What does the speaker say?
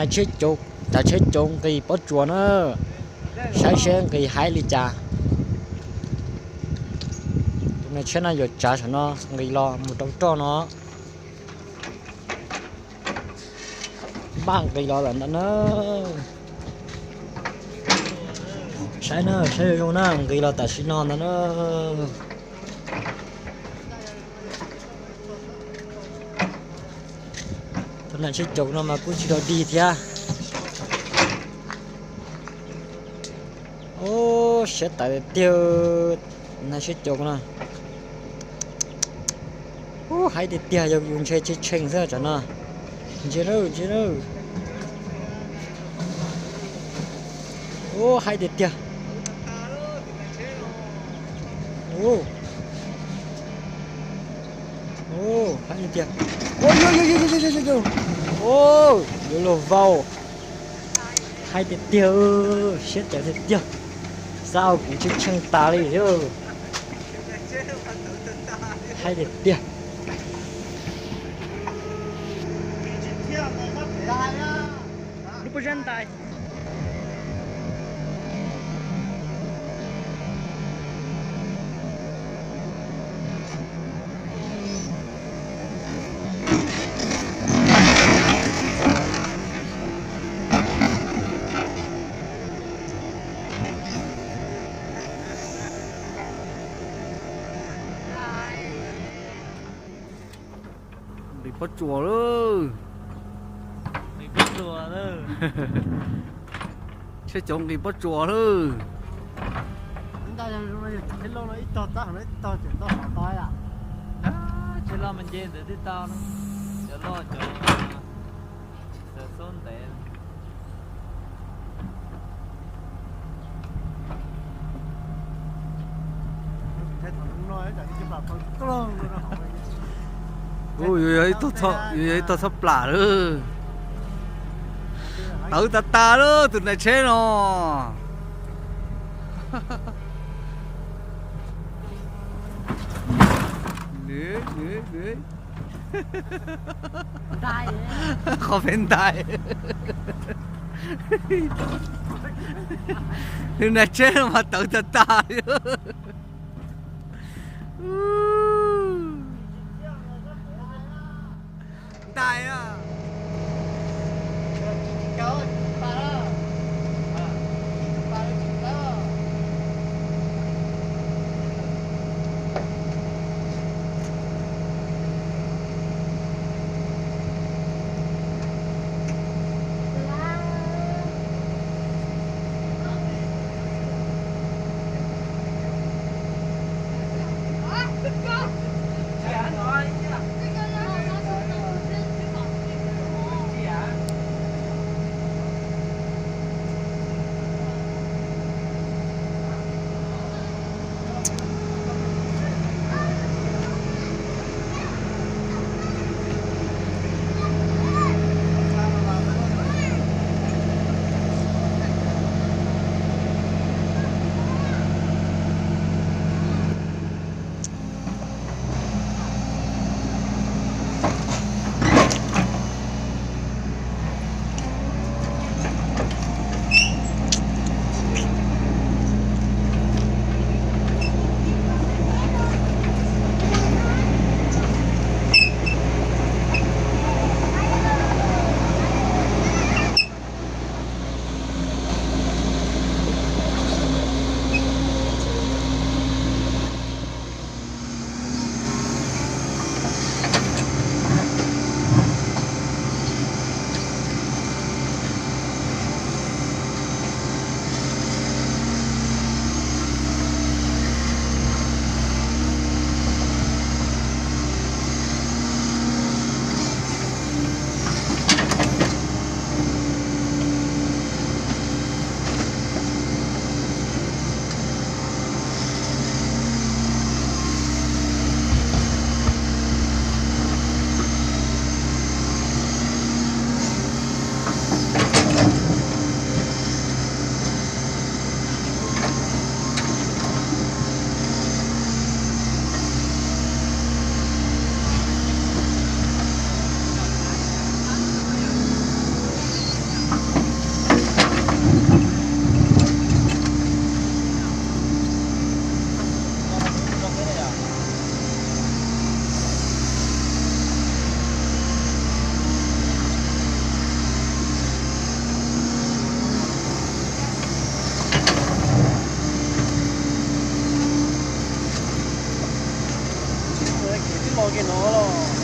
Tsheb cav tsheb cauv nqis pob tsuas na, saib seb nqis haib li cas. Tus niag tsheb no yuav tsav saum no nqis los mus rau roj no. Npaj nqis los lawm ntawd na. Saib na, saib zoo zoo na, nqis los tam sim no ntawd na. Tus niag tsheb cauv no mas kuj tsis tau dig thiab. Ub, siab tawv tiag tiag. Niag tsheb cauv no. Ub, haib tiag tiag, yog yus ntshe tshee tshee xwb tam no. Ntsia lawm, ntsia lawm. Ub, haib tiag tiag. Ub, haib tiag tiag. Ub, yuav luag vau. Haib tiag tiag, siab tawv tiag tiag. Xav kuv tshee tshee tas li. Haib tiag tiag. Lub pob zeb ntais. Nqis pob tsuas lawm. Nqis pob tsuas lawm. Tsheb cauv nqis pob tsuas lawm. Ntag, yog zoo no yog tsheb loj no ib tog txab hauv no ib tog tseem tau hov tau ib yam. Tsheb loj mas nce ntawd twb tau no. Cov loj cov tsis txawv xub ntev. Ub, yuav yog ib tog txhob plam lawm. Tawv tas tas lawm tus niag tsheb no. Qhov peb ntais. Tus niag tsheb no mas tawv tas tas li. Ntais a. Los kiag no los.